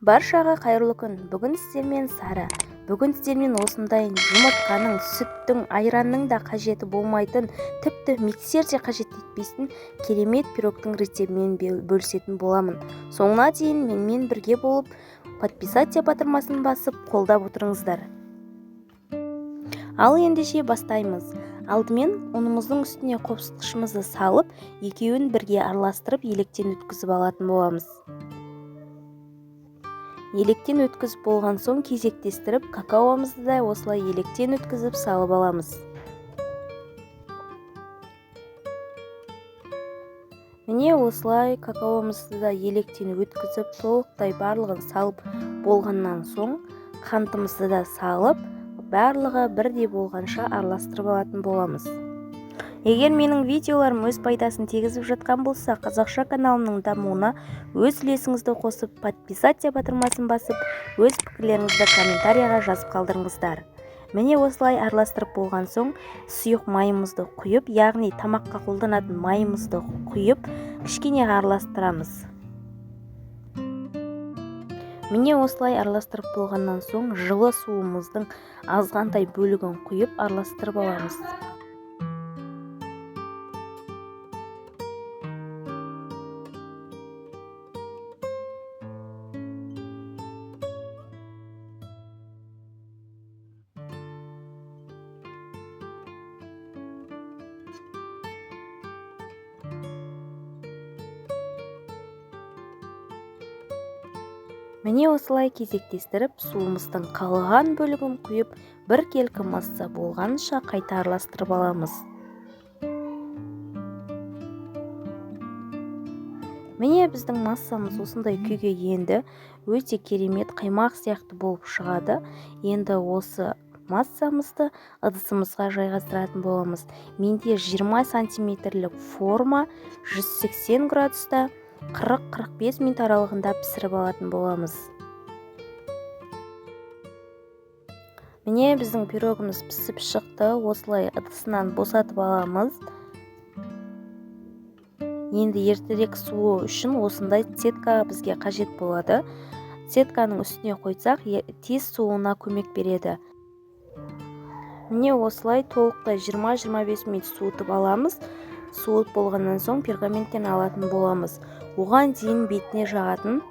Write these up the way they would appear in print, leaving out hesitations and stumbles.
Баршаға қайырлы күн. Бүгін сіздермен Сара. Бүгін сіздермен осындай жұмыртқаның, сүттің, айранның да қажеті болмайтын, тіпті миксер де қажет етпейтін керемет пирогтың рецептімен бөлісетін боламын. Соңына дейін менімен бірге болып, подписаться батырмасын басып, қолдап отырыңыздар. Ал ендеше бастаймыз. Алдымен ұнымыздың үстіне қопсытқышымызды салып, екеуін бірге араластырып, електен өткізіп алатын боламыз. Електен өткізіп болған соң кезектестіріп какаомызды да осылай електен өткізіп салып аламыз. Міне осылай какаомызды да електен өткізіп, толықтай барлығын салып болғаннан соң қантымызды да салып, барлығы бірдей болғанша араластырып алатын боламыз. Егер менің видеоларым өз пайдасын тигізіп жатқан болса, қазақша каналымның дамуына өз үлесіңізді қосып, подписаться батырмасын басып, өз пікірлеріңізді комментарияға жазып қалдырыңыздар. Міне осылай араластырып болған соң сұйық майымызды құйып, яғни тамаққа қолданатын майымызды құйып, кішкене араластырамыз. Міне осылай араластырып болғаннан соң жылы суымыздың азғантай бөлігін құйып араластырып аламыз. Міне осылай кезектестіріп, суымыздың қалған бөлігін құйып, біркелкі масса болғанша қайта араластырып аламыз. Міне біздің массамыз осындай күйге енді өте керемет қаймақ сияқты болып шығады. Енді осы массамызды ыдысымызға жайғастыратын боламыз. Менде 20 сантиметрлік форма 180 градуста 40-45 минут аралығында пісіріп алатын боламыз. Міне біздің пирогымыз пісіп шықты. Осылай ыдысынан босатып аламыз. Енді ертерек суы үшін осындай сетка бізге қажет болады. Сетканың үстіне қойсақ, тез суына көмек береді. Міне осылай толықтай 20-25 минут суытып аламыз. Суыт болғаннан соң пергаменттен алатын боламыз. Оған дейін бетіне жағатын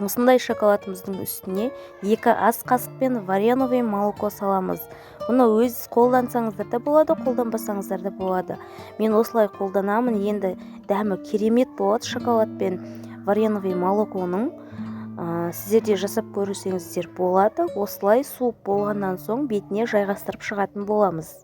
осындай шоколадымыздың үстіне 2 ас қасықпен вареновый молоко саламыз. Бұны өз қолдансаңыздар да болады, қолданбасаңыздар да болады. Мен осылай қолданамын. Енді дәмі керемет болады шоколадпен вареновый молоконың. Сіздер де жасап көрсеңіздер болады. Осылай суып болғаннан соң бетіне жайғастырып шығатын боламыз.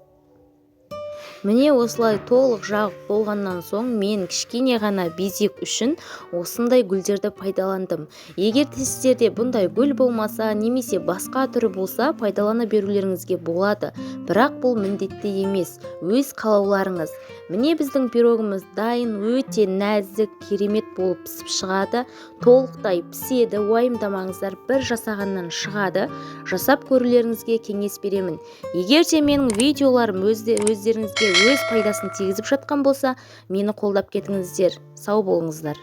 Міне осылай толық жағып болғаннан соң мен кішкене ғана безек үшін осындай гүлдерді пайдаландым. Егер сіздерде бұндай гүл болмаса немесе басқа түрі болса, пайдалана берулеріңізге болады. Бірақ бұл міндетті емес, өз қалауларыңыз. Міне біздің пирогымыз дайын, өте нәзік, керемет болып пісіп шығады. Толықтай піседі, уайымдамаңыздар, бір жасағаннан шығады. Жасап көрулеріңізге кеңес беремін. Егер де менің видеоларым өздеріңізге өз пайдасын тигізіп жатқан болса, мені қолдап кетіңіздер. Сау болыңыздар.